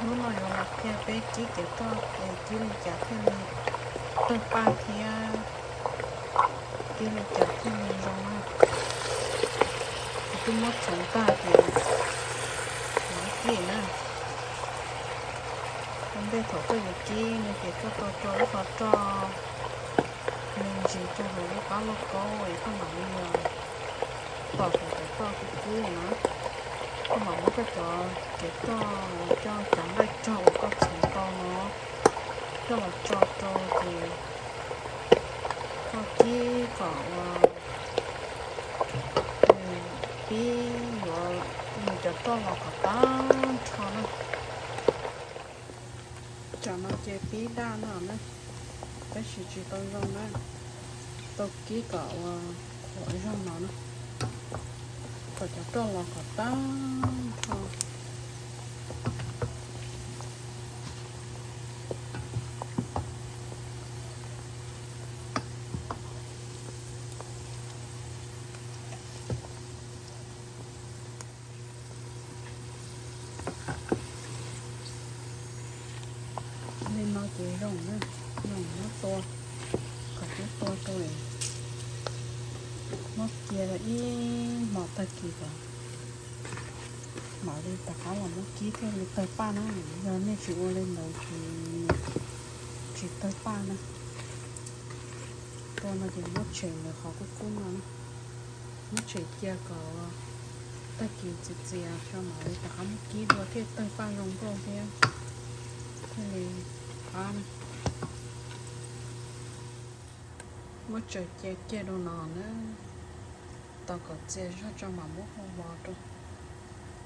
Hnub no yuav los qhia peb kib kev roj es kib li cas thiaj li tawg paj thiab kib li cas thiaj li zoo na. Kuv twb muab txhoov tag ces kuv kib na. Ua ntej thaum koj yuav kib no ces koj tau rau ib qho roj me ntsis rau hauv lub qab lauj kaub es koj mam li tom kuv cov roj kub kub na. Koj mam muab koj cov kev roj coj cov nqaij rog uas koj txhoov tau no coj los tso rau ces koj kib kom ua pib yuav nws cov roj los kom tag nrho na. Cov no ces pib daj no na, tab sis tsis tau zoo na, tau kib kom ua khuam zog no na, kom cov roj los kom tag nrho. Li no ces zoo na, zoo muab tua, kom cub tua rau, muab cia ib hmos tag kis kom mam li rov qab los muab kib thiaj li tawg paj na. Yog nej tsis ua li ntawd ces tsis tawg paj na. Tua no ces muab tshem ntawm qhov kub kub no na, muab tshem cia kom tag kis txias txias tso mam li rov qab muab kib dua thiaj tawg paj zoo nkauj thiab thiaj li qab na. Muab tsaws cia kiag rau no na, tos kom txias zog tso mam muab hu vos rau.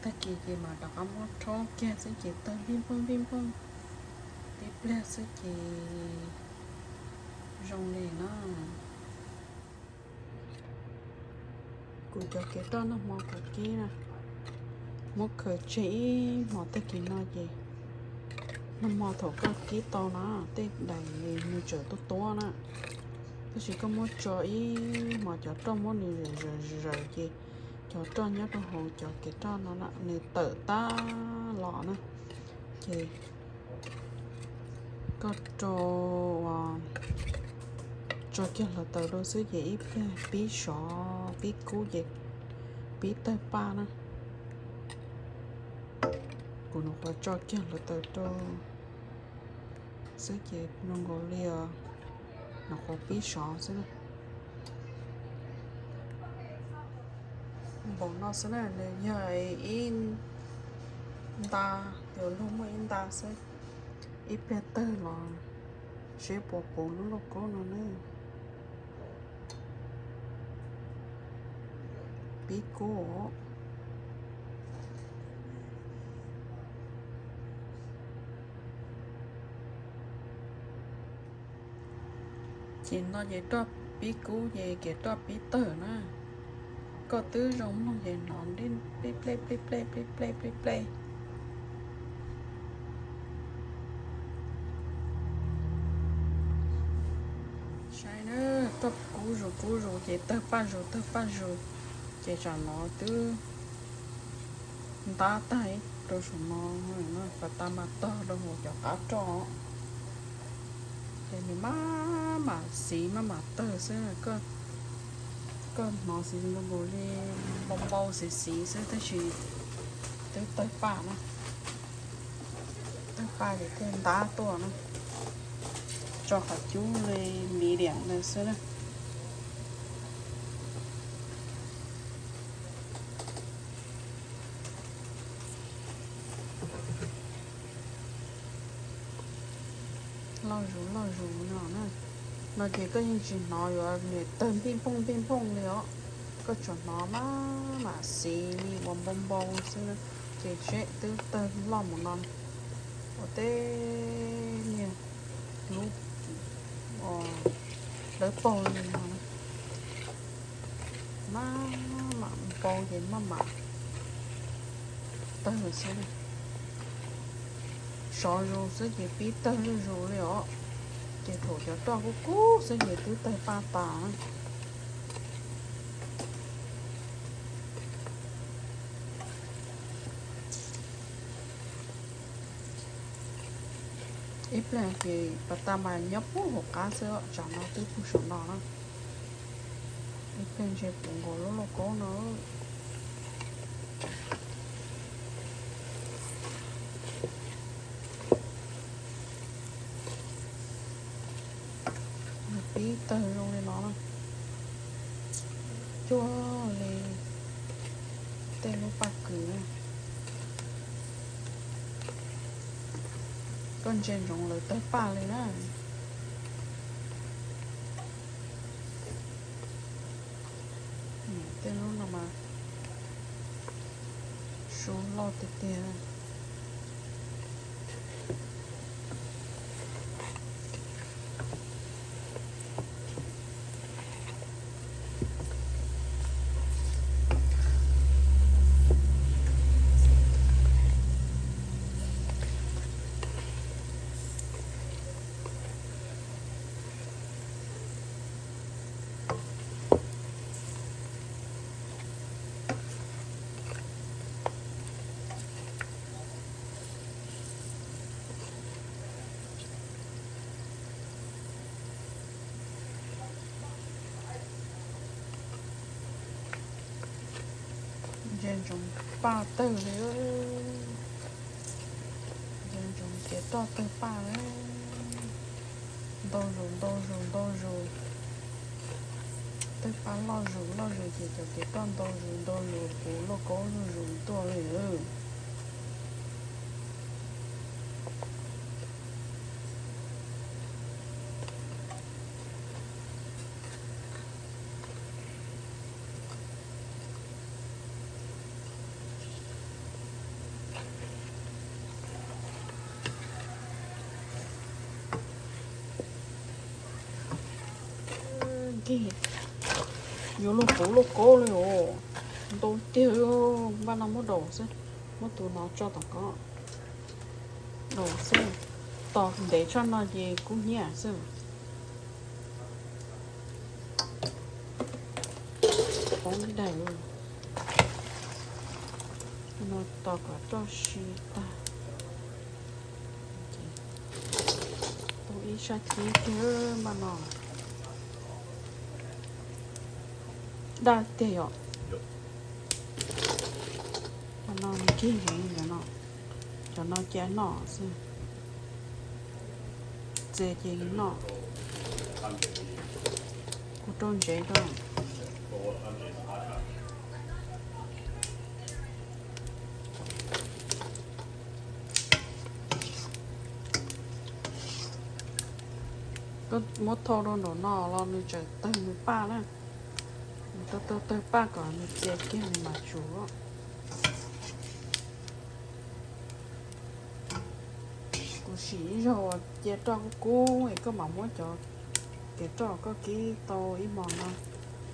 Tag kis ces mam rov qab muab rhaub kiag xwb ces tawg vij npoog vij npoog, tib pliag xwb ces zoo li na. Kuv cov kev roj nag hmo kuv kib na, muab khaws tseg ib hmos tag kis no ces nag hmo thaum koj kib tau na, tej daim nws tseem tuab tuab na, tab sis koj muab tso ib hmos cov roj muab nws zawm zawm zawm ces cov roj nyob rau hauv cov kev roj no na nws tawm tag los na, ces koj rau, tso kiag hluav taws rau xwb ces ib pliag pib sov pib kub ces pib tawg paj na. Kuv nyuam qhuav tso kiag hluav taws rau xwb ces zoo nkaus li nyuam qhuav pib sov xwb na. Npaum no xwb na, nws yog ib nta, yuav luag muaj ib nta xwb, ib pliag tawg los seb puas puv lub lauj kaub no na. Pib kub os. Ces no ces roj pib kub ces kev roj pib tawg na. Koj twb zoo mloog ces hnov plij plej plij plej plij plej plij plej. Saib na, roj kub zus kub zus ces tawg paj zus tawg paj zus, ces tsam no twb ntab tag ib rau saum no, pas tas mas tog rau hauv cov qab roj, ces nws maj mam xiv maj mam tawg xwb. Koj hnov xiv nkaus li npau npau xiv xiv xwb tab sis twb tawg paj na. Tawg paj ces thiaj ntab tuaj na. Tso qhov cub li medium na xwb na. Loj zus loj zus no na. No ces koj yeej tsis hnov yuav nws tawg npij npooj npij npooj li os. Koj tsuas hnov maj mam xiv li uas npau npau xwb na. Ces seb twb tawg loj mus no ua tej niag lub dawb paug li no na. Maj mam npau ces maj mam tawg xwb. Sov zus xwb ces pib tawg zuj zus li os. Ces thaum cov roj kub kub xwb ces twb tawg paj tas na. Ib pliag ces pas tas mas nyob puag hauv qab xwb, tsam no twb puag saum no na. Ib pliag ntshe puv nkaus lub lauj kaub no. Pib tawg zoo li no na, cuag li tej lub paj kws na. Koj ntsia ntsoov lawv tawg paj li na. Tej lub no mas su loj tiag tiag. Ntsia ntsoov paj tawg li, ntsia ntsoov kev roj tawg paj na. Ntau zus ntau zus ntau zus, tawg paj loj zus loj zus ces cov kev roj ntau zus ntau zus puv lauj kaub zuj zus tuaj li. Yuav luag puv lauj kaub li os. Ntau tiag, npaj no muab daus xwb, muab tus no tso tom ko. Daus xwb, tos ntev tshaj no ces kub hnyiab xwb. Poob daim no tos kom roj si tag. Tau ib sab cib kiag npaj no. Daj tiag yom. Cov no nws cig heev, cov no cia noj xwb. Txias ces noj. Kuv rau ntsev rau. Koj muab thau rau nraum no los nws tseem tawg nws paj na. Nws tau tawg tawg paj kom nws txias kiag nws mam tsuv. Kuv sim ib zaug cia roj kub kub es koj mam muab cov kev roj koj kib tau ib hmos no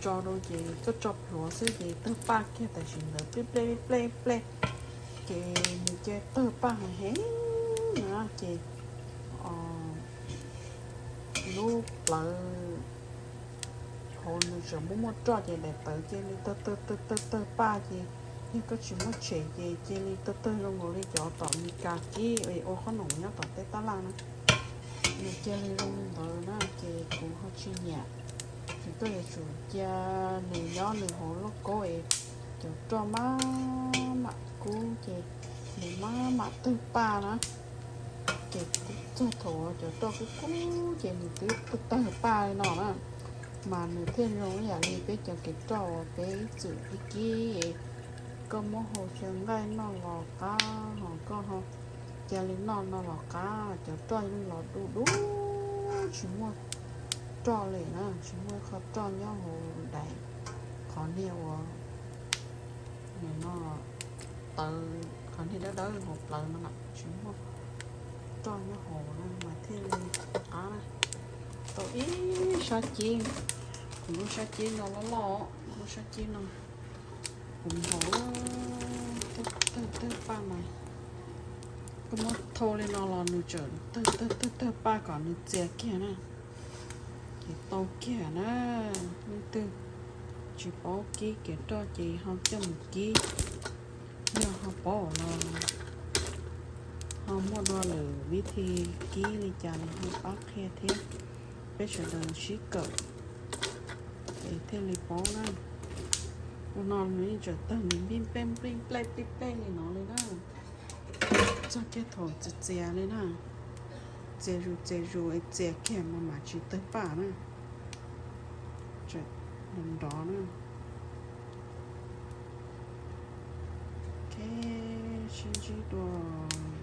tso rau ces koj tso plhuav xwb ces tawg paj kiag tam sim ntawd pleb pleb pleb pleb. Ces nws cia tawg paj heev heev na ces lub plawv hauv nws tseem muaj muaj roj ces daim tawv cia li tawg tawg tawg tawg paj ces yog koj tsis muab tshem ces cia li tawg tawg zoo nkaus li cov tom Mes Kas kib es ua qhob noom nyob tom tej tab laj na. Nws cia li zoo li ntawd na ces kuv ho tsis nyiam. Ces koj yuav tsum cia nws nyob nws hauv lauj kaub es cov roj maj mam kub ces nws maj mam tawg paj na. Ces kuv txog thaum cov roj kub kub ces nws twb tawg paj li no na, mas nws thiaj zoo ib yam li peb cov kev roj uas peb ib txwm ib kib es koj muab hau xyaw nqaij noj los qab, ho koj ho cia li noj no los qab. Cov roj yeej los du du, tsis muaj roj li na, tsis muaj ib qho roj nyob hauv daim qhov niag uas nim no tawv, qhov niag dawb dawb hauv plawv no tsis muaj roj nyob hauv na mas thiaj li qab na. Tau ib sab cib, kuv lub sab cib no loj loj, lub sab cib no kuv nkaus tawg tawg paj mas koj muab thau li no los nws tseem tawg tawg tawg paj kom nws txias kiag na. Ces tau kiag na. Leej twg tsis paub kib kev roj ces ho coj mus kib, yog ho paub los ho Muaj dua lwm vib thi kib li cas los ho pab qhia thiab, peb sawv daws sib kawm es thiaj li paub na. Ua no nws yeej tseem tawg nws npij nplej nplij nplej nplij nplej li no li na. Txog kiag thaum txias txias li na, txias zus txias zus es txias kiag mas mam tsis tawg paj na. Tseem nrov nrov na. Ok, sib ntsib dua.